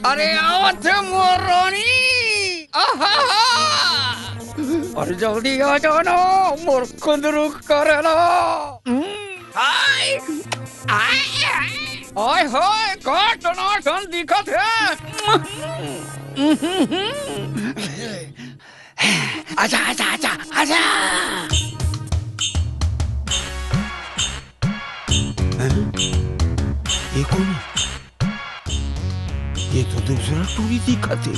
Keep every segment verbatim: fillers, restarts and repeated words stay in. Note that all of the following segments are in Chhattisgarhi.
अरे आवत हे मोर रानी। आहा! अरे जल्दी आ जाना, मोर कुंदरू करेला। हम्म, हाय। आय, आय। ओए होए, का टनाटन दिखत हे। आजा, आजा, आजा, आजा। हैं? ये कोन? ये तो दूसरा टूरी दिखत हे।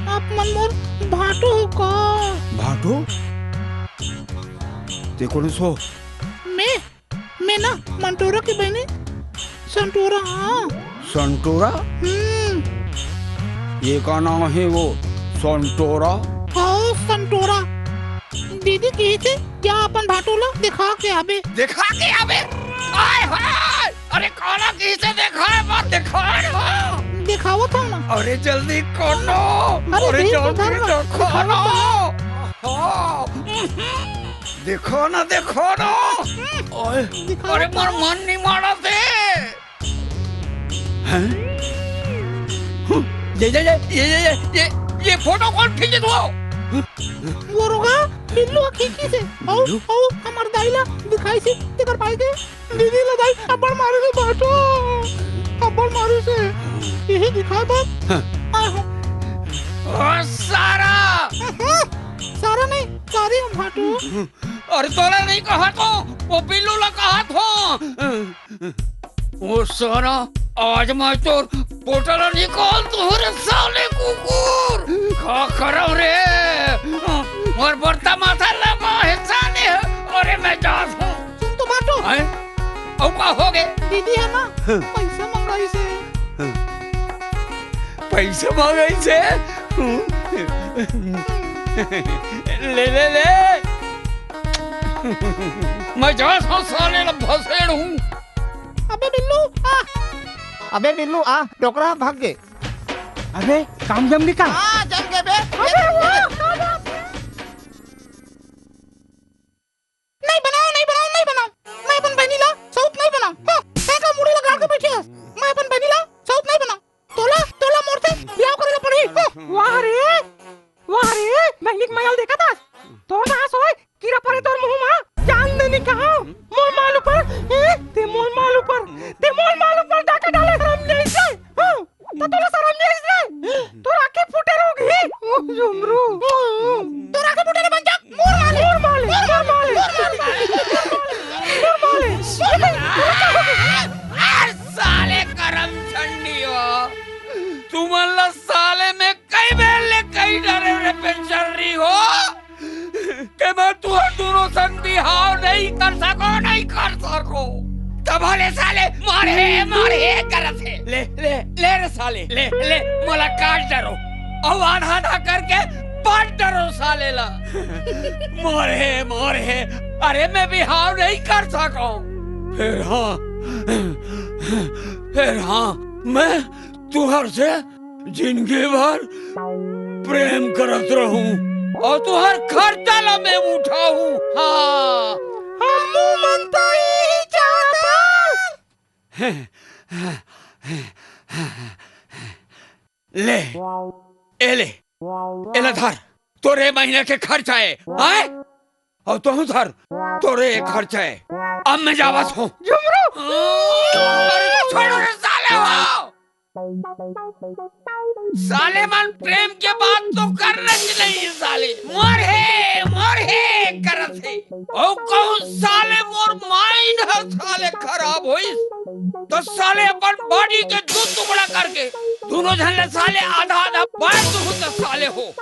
आप मन मोर भाटो हो का? भाटो? ते कोन हस? मैं, मैं ना मंटोरा के बहिनी संटोरा, हाँ। संटोरा? हम्म। ये का नाम हे वो, संटोरा? हाँ, संटोरा। दीदी कहिस हे, जा अपन भाटो ला देखा के आबे। देखा के आबे? आय हाय! अरे काला कहिस हे देखा, एक बार देखा ना। देखावत हूँ ना। अरे जल्दी कर ना। अरे अरे देख तो जल्दी धर ना। देखा ना। हाँ। देखा ना, देखा ना। ओए, दिखा अरे तो। मोर मन नहीं मानत हे। हैं? ये, ये, ये फोटो कोन खींचिस हे? मोर गा, बिल्लू ह खींचिस हे। अउ, बिल्लू? अउ, हमर दाई ला दिखाइस हे, तेकर पाई के। दीदी ला दाई अब्बड़ मारिस हे भाटो, अब्बड़ मारिस हे। यही दिखाए बर। हाँ। आहो। ओ सारा! सारा नहीं, sorry हम भाटो। अरे तोला नहीं कहत हों, वो बिल्लू ला कहत हों। ओ सारा, आज मैं तोर पोटा ला निकाल दूँ रे साले कुकुर। का करँव रे? मोर बरता माथा लगा हे साले। अरे मैं जात हों। सुन तो भाटो। हैं? अउ का होगे? दीदी ह ना, हाँ। पैसा मंगाइस हे। हाँ। पैसा मंगाइस हे? ले, ले, ले। मैं जात हों साले ला भसेड़हूँ। अबे बिल्लू, आ। अबे बिल्लू, आ, डोकरा भाग गे। अबे, काम जम गे का? हाँ, जम गे बे। अबे, वो, नहीं बनाँव, नहीं बनाँव, नहीं बनाँव। मैं अपन बहिनी ला सउत नहीं बनाँव। हाँ, तैं का मुड़ी ला गाड़ के बइठे हस। मैं अपन बहिनी ला सउत नहीं बनाँव। तोला, तोला मोर से बिहाव करे ला पड़ही। हाँ। वाह रे, वाह रे, बहिनी के मया ल देखत हस। तोर दास होय, कीरा परे तोर मुँह मा। जान दे नहीं कहाँ। मोर माल ऊपर, ए, ते मोर माल ऊपर, ते मोर माल ऊपर डाका डाले हराम नहीं से। हाँ। त तोला सरम नहीं आइस रे? तोर आँखी फूटे रहोगे। ओ जुमरू। तोर आँखी फूटे रे बंजा। मोर माले। मोर माले, मोर माले। मोर माले। अरे साले करम चंडी हो। तुमन ला साले मैं कई बेर ले कहि डरेंव रे पेंचर्री हो। के मैं तुहर दूनों संग बिहाव नहीं कर सकों, नहीं कर सकों। तब ले साले मार हे, मार हे करत हे। ले, ले, ले रे साले, ले, ले, मोला काट डरो। अउ आधा आधा करके बाँट डरो साले ला। मार हे, मार हे। अरे मैं बिहाव नहीं कर सकों। फेर हाँ, फेर हाँ, मैं तुहर से जिंदगी भर प्रेम करत रहूं अउ तुहर खर्चा ला मैं उठाहूं। हाँ। हमू मन तो इही चाहत हन। ले, ए ले, एला धर, तोर ए महीना के खर्चा ए, आय? अउ तहूं धर, तोर ए खर्चा ए। अब मैं जावत हों। जुमरू! अरे तो छोड़ो रे साले हो। साले मन प्रेम के बात तो करना ही नहीं है साले। मोर हे, मोर हे करत हे। अउ कहूं साले मोर mind ह साले खराब होइस, त साले अपन body के दू टुकड़ा करके दूनों झन ला साले आधा आधा बांट दूहूं त साले हो।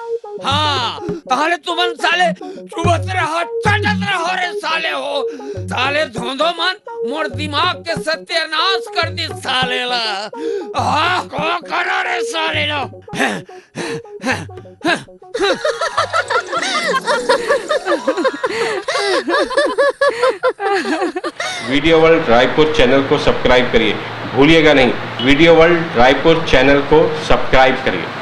हाँ, तहां ले तुमन साले चुभत रहो, चाटत रहो रे साले हो। साले धोंधो मन मोर दिमाग के सत्यानाश कर दिस साले ला। आह, का करों रे साले ला। Video World रायपुर channel को subscribe करिए, भूलिएगा नहीं, Video World रायपुर channel को subscribe करिए।